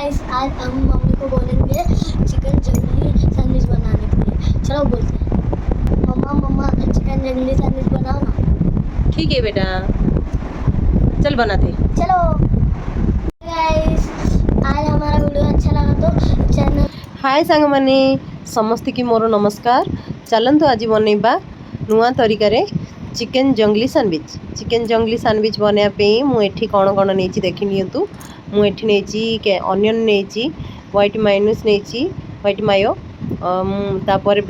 Guys, आज हम mummy को बोलेंगे चिकन जंगली सैंडविच बनाने के लिए। चलो, बोलते हैं। मम्मा, मम्मा, चिकन जंगली सैंडविच बनाओ ना। ठीक है बेटा, चल बनाते। चलो गाइस, आज हमारा वीडियो अच्छा लगा तो चैनल ହାଏ ସାଙ୍ଗମାନେ, ସମସ୍ତଙ୍କୁ ମୋର ନମସ୍କାର। ଚାଲନ୍ତୁ, ଆଜି ବନେଇବା ନୂଆ ତରିକାରେ ଚିକେନ୍ ଜଙ୍ଗଲି ସାଣ୍ଡୱିଚ୍। ଚିକେନ୍ ଜଙ୍ଗଲି ସାଣ୍ଡୱିଚ୍ ବନେଇବା ପାଇଁ ମୁଁ ଏଠି କ'ଣ କ'ଣ ନେଇଛି, ଦେଖି ନିଅନ୍ତୁ। ମୁଁ ଏଠି ନେଇଛି ଅନିଅନ୍ ନେଇଛି, ହ୍ୱାଇଟ୍ ମାୟୋନିଜ୍ ନେଇଛି, ହ୍ୱାଇଟ୍ ମାୟୋ, ତାପରେ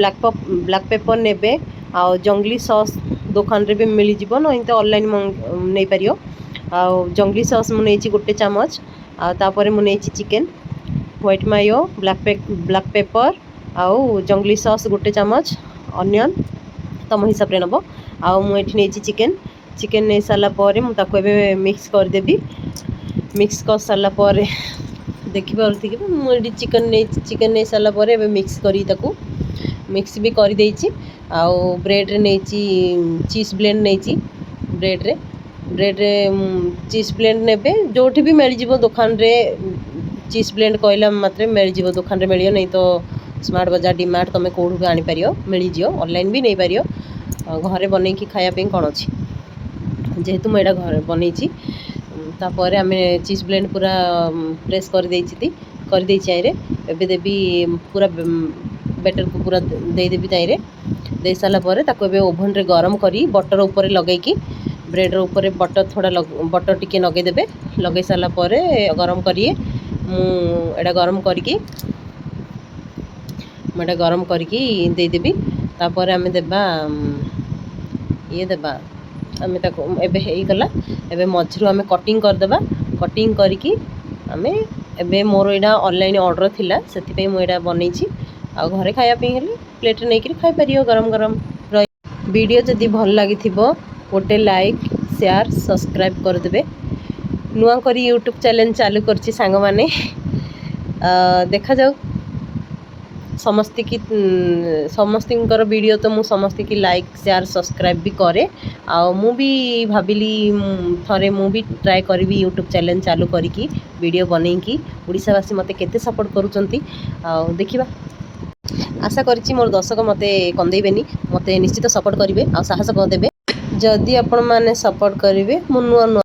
ବ୍ଲାକ୍ ପେପର୍ ନେବେ ଆଉ ଜଙ୍ଗଲି ସସ୍ ଦୋକାନରେ ବି ମିଳିଯିବ, ନହେଲେ ତ ଅନଲାଇନ୍ ନେଇପାରିବ। ଆଉ ଜଙ୍ଗଲି ସସ୍ ମୁଁ ନେଇଛି ଗୋଟେ ଚାମଚ। ଆଉ ତାପରେ ମୁଁ ନେଇଛି chicken, white Mayo, black pepper ଆଉ ଜଙ୍ଗଲି ସସ୍ ଗୋଟେ ଚାମଚ, ଅନିଅନ୍ ତୁମ ହିସାବରେ ନେବ। ଆଉ ମୁଁ ଏଠି ନେଇଛି ଚିକେନ୍। ଚିକେନ୍ ନେଇ ସାରିଲା ପରେ ମୁଁ ତାକୁ ଏବେ ମିକ୍ସ କରିଦେବି। ମିକ୍ସ କରିସାରିଲା ପରେ ଦେଖିପାରୁଥିବେ, ମୁଁ ଏଠି ଚିକେନ୍ ନେଇଛି। ଚିକେନ୍ ନେଇ ସାରିଲା ପରେ ଏବେ ମିକ୍ସ କରି ତାକୁ ମିକ୍ସ ବି କରିଦେଇଛି। ଆଉ ବ୍ରେଡ଼୍ରେ ନେଇଛି, ଚିଜ୍ ବ୍ଲେଣ୍ଡ ନେଇଛି। ବ୍ରେଡ଼୍ରେ ଚିଜ୍ ବ୍ଲେଣ୍ଡ ନେବେ, ଯେଉଁଠି ବି ମିଳିଯିବ। ଦୋକାନରେ ଚିଜ୍ ବ୍ଲେଣ୍ଡ କହିଲା ମାତ୍ରେ ମିଳିଯିବ, ଦୋକାନରେ ମିଳିବ, ନାଇଁ ତ ସ୍ମାର୍ଟ ବଜାର, ଡିମାର୍ଟ, ତୁମେ କେଉଁଠୁ ବି ଆଣିପାରିବ, ମିଳିଯିବ। ଅନଲାଇନ୍ ବି ନେଇପାରିବ। ଆଉ ଘରେ ବନେଇକି ଖାଇବା ପାଇଁ କ'ଣ ଅଛି, ଯେହେତୁ ମୁଁ ଏଇଟା ଘରେ ବନେଇଛି। ତାପରେ ଆମେ ଚିଜ୍ ବ୍ଲେଣ୍ଡ ପୁରା ପ୍ରେସ୍ କରିଦେଇଛି, କରିଦେଇଛି ତାହିଁରେ। ଏବେ ଦେବି ପୁରା ବେଟର୍କୁ, ପୁରା ଦେଇଦେବି ତାହିଁରେ। ଦେଇ ସାରିଲା ପରେ ତାକୁ ଏବେ ଓଭନ୍ରେ ଗରମ କରି ବଟର୍ ଉପରେ ଲଗେଇକି, ବ୍ରେଡ଼୍ର ଉପରେ ବଟର୍ ଥୋଡ଼ା, ବଟର୍ ଟିକେ ଲଗେଇଦେବେ। ଲଗେଇ ସାରିଲା ପରେ ଗରମ କରିଏ। ମୁଁ ଏଇଟା ଗରମ କରିକି ଦେଇଦେବି। ତାପରେ ଆମେ ଦେବା, ଇଏ ଦେବା ଆମେ ତାକୁ। ଏବେ ହେଇଗଲା। ଏବେ ମଝିରୁ ଆମେ କଟିଂ କରିଦେବା। କଟିଂ କରିକି ଆମେ ଏବେ, ମୋର ଏଇଟା ଅନଲାଇନ୍ ଅର୍ଡ଼ର ଥିଲା, ସେଥିପାଇଁ ମୁଁ ଏଇଟା ବନେଇଛି। ଆଉ ଘରେ ଖାଇବା ପାଇଁ ହେଲେ ପ୍ଲେଟ୍ରେ ନେଇକରି ଖାଇପାରିବ ଗରମ ଗରମ। ଭିଡ଼ିଓ ଯଦି ଭଲ ଲାଗିଥିବ, ଗୋଟେ ଲାଇକ୍, ସେୟାର, ସବସ୍କ୍ରାଇବ୍ କରିଦେବେ। ନୂଆ କରି ୟୁଟ୍ୟୁବ୍ ଚ୍ୟାନେଲ୍ ଚାଲୁ କରିଛି ସାଙ୍ଗମାନେ, ଦେଖାଯାଉ। ସମସ୍ତିକି ସମସ୍ତଙ୍କର ଭିଡ଼ିଓ ତ ମୁଁ ସମସ୍ତିକି ଲାଇକ୍, ସେୟାର, ସବସ୍କ୍ରାଇବ୍ ବି କରେ। ଆଉ ମୁଁ ବି ଭାବିଲି ଥରେ ମୁଁ ବି ଟ୍ରାଏ କରିବି, ୟୁଟ୍ୟୁବ୍ ଚ୍ୟାନେଲ୍ ଚାଲୁ କରିକି ଭିଡ଼ିଓ ବନେଇକି ଓଡ଼ିଶାବାସୀ ମୋତେ କେତେ ସପୋର୍ଟ କରୁଛନ୍ତି ଆଉ ଦେଖିବା। ଆଶା କରିଛି ମୋର ଦର୍ଶକ ମୋତେ କନ୍ଦେଇବେନି, ମୋତେ ନିଶ୍ଚିତ ସପୋର୍ଟ କରିବେ ଆଉ ସାହସ ଦେବେ। ଯଦି ଆପଣମାନେ ସପୋର୍ଟ କରିବେ, ମୁଁ ନୂଆ ନୂଆ